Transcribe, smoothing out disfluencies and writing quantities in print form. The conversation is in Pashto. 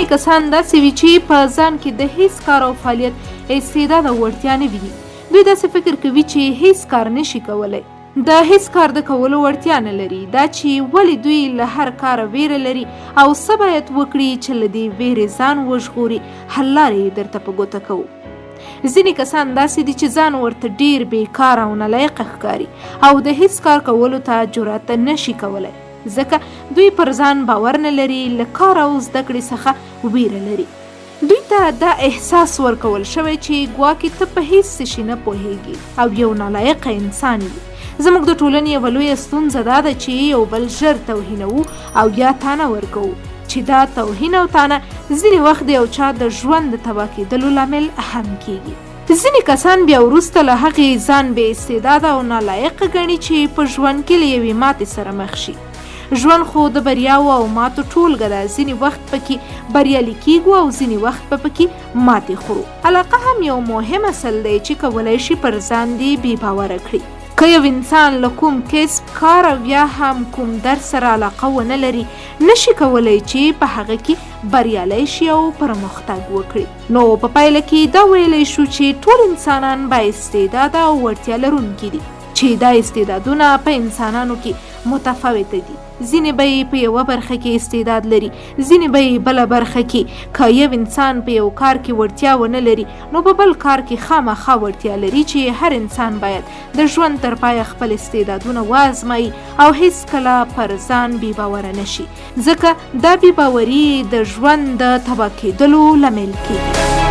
کسان داسې وي چې په ځان کې د هیڅ کار او فعالیت استعداد او وړتیا نه ویني. دوی داسې فکر کوي چې هیڅ کار نه شي کولی. د هیڅ کار د کولو وړتیا نه لري. دا چې ولې دوی له هر کاره ویره لري او څه باید وکړي چې له دې ویرې ځان وژغوري، حل لارې یې درته په ګوته کوو. ځینې کسان داسې دي چې ځان ورته ډیر بیکاره او نالایقه ښکاري او د هیڅ کار کولو ته جرأت نه شي کولی، ځکه دوی پر ځان باور نه لري، له کار او زده کړې څخه ویره لري. دوی ته دا احساس ورکول شوی چې ګواکې ته په هیڅ څه شي نه پوهیږي او یو نالایقه انسان یې. زموږ د ټولنې یوه لویه ستونزه دا ده چې یو بل ژر توهینوو او یا تانه ورکوو، چې دا توهین او تانه ځینې وخت د یو چا د ژوند د تباه کېدلو لامل هم کیږي. ځینې کسان بیا وروسته له هغې ځان بې استعداده او نالایقه ګڼي چې په ژوند کې له یوې ماتې سره مخ شي. ژوند خو د بریاوو او ماتو ټولګه ده، ځینې وخت پکې بریالي کیږو او ځینې وخت به پکې ماتې خورو. علاقه هم یو مهم اصل دی چې کولای شي پر ځان دې بې باوره کړي. که یو انسان له کوم کسب، کار او یا هم کوم درس سره علاقه ونه لري، نه شي کولای چې په هغه کې بریالی شي او پرمختګ وکړي. نو په پایله کې دا ویلی شو چې ټول انسانان با استعداده او وړتیا لرونکي دي، چې دا استعدادونه په انسانانو کې متفاوته دي. ځینې به یې په یوه برخه کې استعداد لري، ځینې به یې بله برخه کې. که یو انسان په یو کار کې وړتیا ونه لري، نو په بل کار کې خامخا وړتیا لري، چې هر انسان باید د ژوند تر پایه خپل استعدادونه وازمایي او هیڅکله پر ځان بې باوره نه شي، ځکه دا بې باوري د ژوند د تباه کېدلو لامل کېږي.